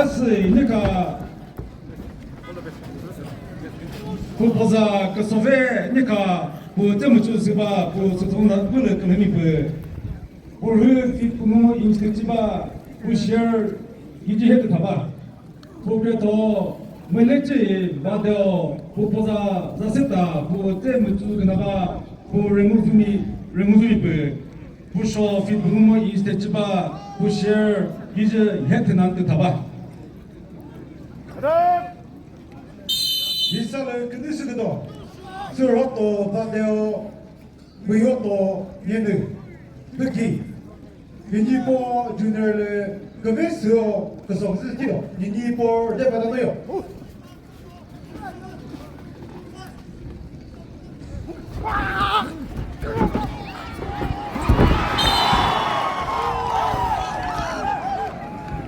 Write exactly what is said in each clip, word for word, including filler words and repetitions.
Sü nika. Pu poza kesove nika. Pu temüchu ziba pu sütong na pu le kümümi pü. Pu rü fit kumu inch chiba pu share yiji he küthaba. Pu kretho, mülechü vadeo, pu poza zaseta, pu te mütsu künaba, pu renguzumi, renguzumi pü, pu sho fit bungumo inch te chiba, pu share, yiji he thünan tüthaba. Yisa le künüsü küdo, sü roto vadeo, Buyoto yenü, püki, Ninipo Junior lü küve süo küsong zü kilo, Ninipo de bana yo.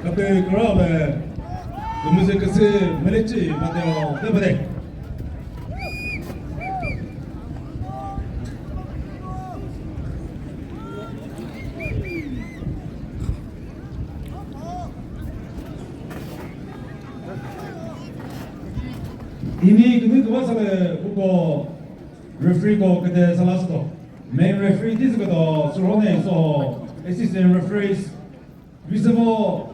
Kapü kura le, kümüzü küsü mülechü, madeo, de bade. Ini künü kübasa le uko referee ko küde sala süto. Main referee tizü küdo Surhone so assistant referees. Visible.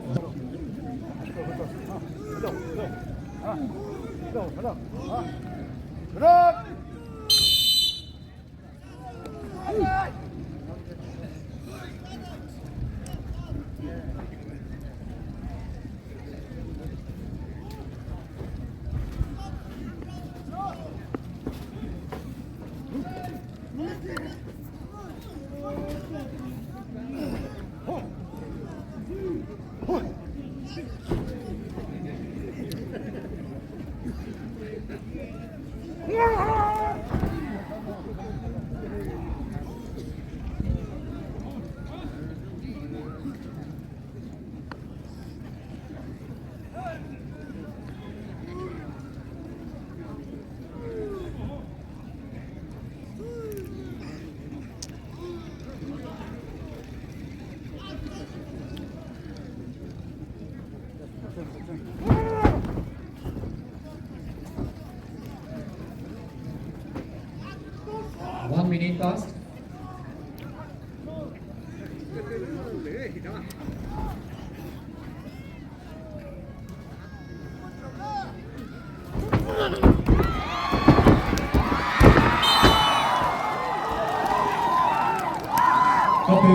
One minute past. Kapü